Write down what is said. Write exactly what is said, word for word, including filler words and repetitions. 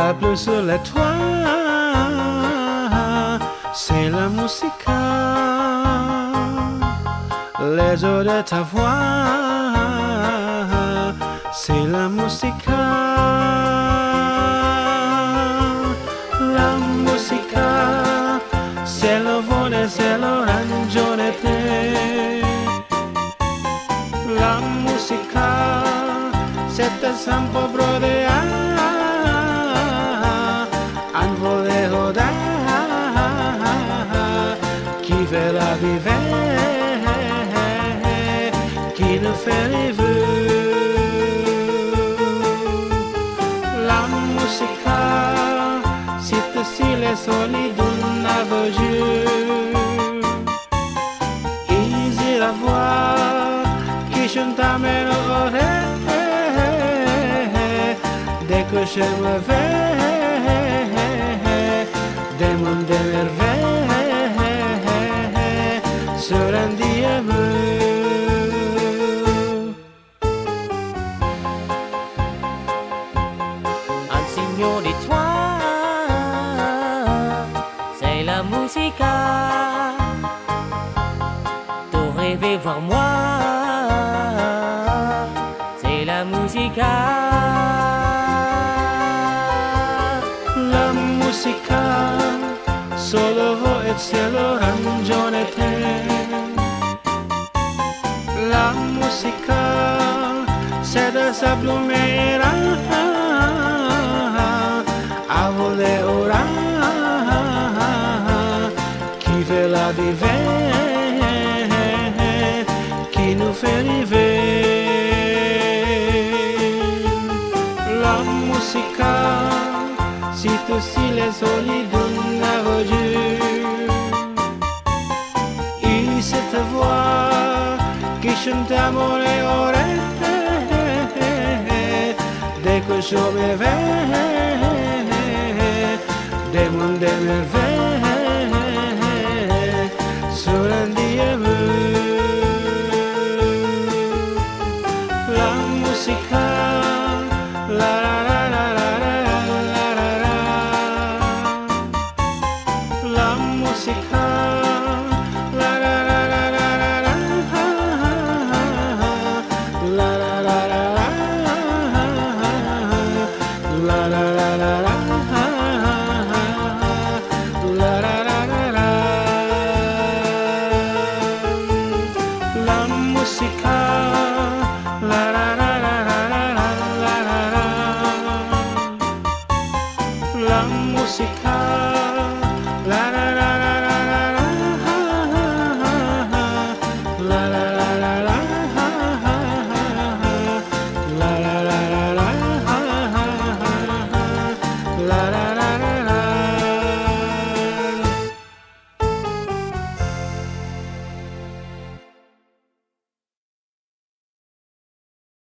La plu su lé toi, sé la musika. Lé zodèr ta voi, sé la musika. La musika, sé lo vone, sé lo ranzonete. La musika, sé ta sanpo brodé, an vole roda, ki fé la vivé, ki nou fé rivé. La musika, si te si lé soli d'oun avoju. Izi la voi ki shant ta mèn orèy, dé ke shé mové, dé moun dé mèrvèy, sir in dié mou. Un signe d'étoile, c'est la musica. T'as rêvé voir moi, c'est la musica. La musika, solo vo et solo ranzonete. La musika, sé de sa blumera, a vole ora, ki fé la vivé, ki nou fé rivé. La musika, si te si lé soli d'oun avoju. I sé ta voi ki shant ta mone orèy, dé ke shé mové, dé moun dé mèrvèy, sir in dié mou. La musika, la la la. La musika, la la la. La la la. La musika, la la la. La musika, la la la. La la la. La la la.